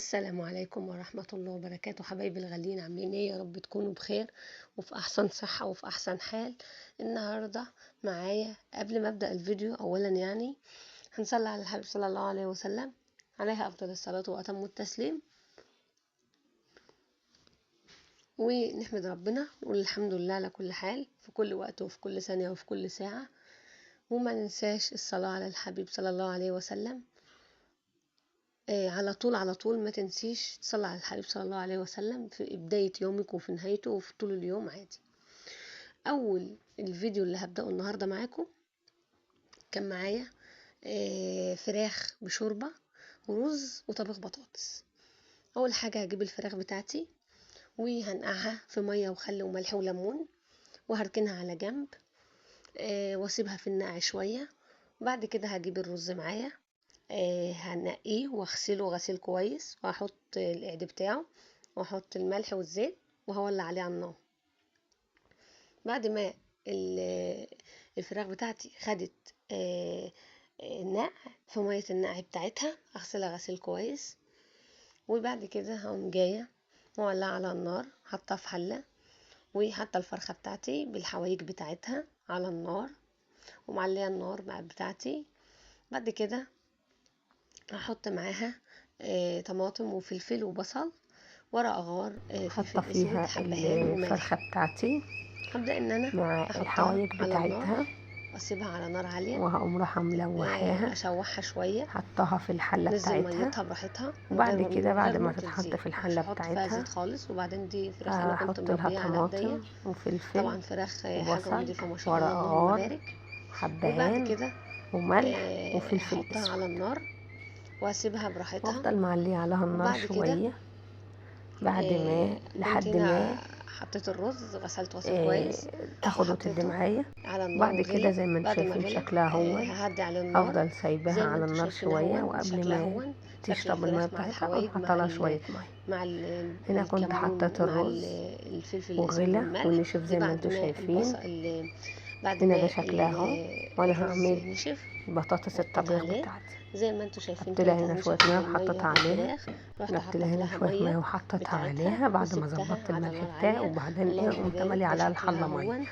السلام عليكم ورحمة الله وبركاته. حبايبي الغاليين، عاملين ايه؟ يا رب تكونوا بخير وفي احسن صحة وفي احسن حال. النهاردة معايا، قبل ما ابدأ الفيديو اولا هنصلي على الحبيب صلى الله عليه وسلم، عليها افضل الصلاة واتم التسليم، ونحمد ربنا نقول الحمد لله على كل حال في كل وقت وفي كل ثانية وفي كل ساعة، وما ننساش الصلاة على الحبيب صلى الله عليه وسلم. على طول على طول ما تنسيش تصلي على الحبيب صلى الله عليه وسلم في بداية يومك وفي نهايته وفي طول اليوم عادي. أول الفيديو اللي هبدأه النهاردة معاكم كان معايا فراخ بشوربة ورز وطبخ بطاطس. أول حاجة هجيب الفراخ بتاعتي وهنقعها في مية وخل وملح وليمون، وهركنها على جنب واسيبها في النقع شوية. بعد كده هجيب الرز معايا، هنقيه واغسله غسيل كويس، وهحط القعد بتاعه واحط الملح والزيت وهولع عليه على النار. بعد ما الفراخ بتاعتي خدت النقع في مية النقع بتاعتها، اغسلها غسيل كويس، وبعد كده هقوم جاية مولعه على النار، حاطه في حله، وحاطه الفرخه بتاعتي بالحوايج بتاعتها على النار، ومعليه النار بتاعتي. بعد كده هحط معاها طماطم وفلفل وبصل، ورق غار، حاطه فلفل اسود، فيها حبهان وملح. الفرخه بتاعتي هبدا ان انا مع احطها الحوايج على النار بتاعتها، واسيبها على نار عالية، وهقوم رايحة ملوحاها، اشوحها شوية، حطها في الحلة نزل بتاعتها. ميتها براحتها، وبعد كده من بعد غير ما نقطة تتحط زيت، في مش الحلة هحط فيها بتاعتها زيت خالص. وبعدين دي فراخ انا كنت هحط لها مربيها على ايديا، طماطم وفلفل طبعا فراخ حاجة وبصل نضيفه ما شاء ورق الله، اللهم غار بارك. وبعد حبهان كده وملح وفلفل هحطها اسود، على النار واسيبها براحتها، وافضل معليه عليها النار وبعد كده شوية بعد ما كنت لحد هنا ما حطيت الرز، غسلته غسيل كويس تاخد وتدي وحطيته معايا. على النار بعد كده وغلي. زي ما انتم بعد ما شايفين غلي شكلها هو، ههدي على النار افضل سايباها زي ما على انتم النار شايفين شوية، اهون، وقبل شكلها ما اهون، شكل تشرب المية الفراخ مع بتاعتها اقوم الحوايج حاطه مع لها ال شوية مية. مع ال هنا كنت الكمون حطيت مع الرز الفلفل الاسود وغلى والملح. ونشف دي زي ما بعد انتم ما شايفين. البصل، بعد هنا ده ما شكلها اهو، وانا الرز هعمل نشف بطاطس حطيت الطبيخ عليه بتاعتي. زي ما انتم شايفين جبت لها كده، هنا نشف شوية من مية المية وحطيتها عليها، الفراخ، رحت جبت لها حطيت هنا لها شوية مية مية وحطيتها بتاعتها عليها بعد ما وسبتها ظبطت على الملح نار بتاعي، عالية. وبعدين ايه اللهم قمت بارك، ماليه ده عليها شكلها الحلة مية. اهون.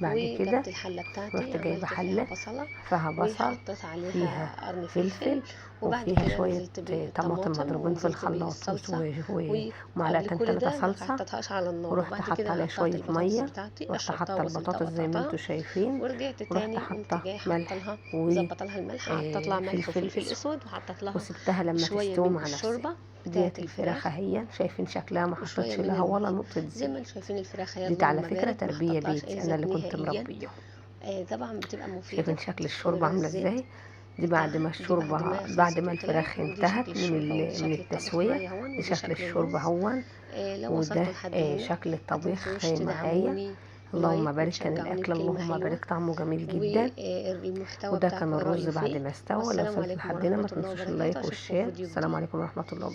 بعد كده وجبت الحلة بتاعتي، رحت جايبه عملت فيها حله بصله فيها بصل، وحطيت عليها فيها قرن فلفل، فلفل، وبعد وفيها كده شوية نزلت طماطم بالطماطم مضروبين في ونزلت الخلاط بالصلصه، وقبل ومعلقتين كل 3 ده ما صلصه، حطيتهاش على النار. ورحت وبعد حاطه كده عليها قطعت شوية البطاطس مية، بتاعتي، رحت قشرتها حاطه وغسلتها البطاطس زي ما وقطعتها، انتم شايفين، ورجعت ورحت تاني قمت حاطه جاية حاطه ملح لها، و مظبطه لها الملح، حطيت لها ملح فلفل وفلفل اسود، اسود، وحطيت لها وسبتها لما شوية تستوي من مع نفسها. الشوربة بتاعت ديت الفراخ الفراخ اهي، شايفين شكلها ما وشوية حطيتش من لها ولا المية. نقطة زي ما زيت. انتم شايفين الفراخ هي دي على اللهم فكرة بارك، ما تربيه حطيتلهاش اي بيتي، انا زيت اللي كنت نهائيا. مربيهم. طبعا بتبقى مفيدة شايفين شكل من الشوربة غير عامله الزيت ازاي؟ دي بعد ما بتاعها. دي بعد الشوربة، ما بعد خلصت ما وطلعت، الفراخ ودي انتهت شكل من الشوربة ودي من شكل الطبيخ التسوية، معايا اهون، دي ودي شكل شكل الشوربة الرز. اهون، لو وده وصلتوا لحد هنا شكل ما الطبيخ تنسوش معايا. تدعموني اللهم بلايك بارك، كان وتشجعوني الاكل بكلمه اللهم حلوة، بارك طعمه جميل جدا. والمحتوى وده كان بتاعكم ايه الرز رايه بعد فيه. ما استوى. لو والسلام وصلت عليكم لحد هنا ورحمة ما الله تنسوش وبركاته، اللايك اشوفكم في والشير. فيديو السلام جديد. عليكم ورحمة الله.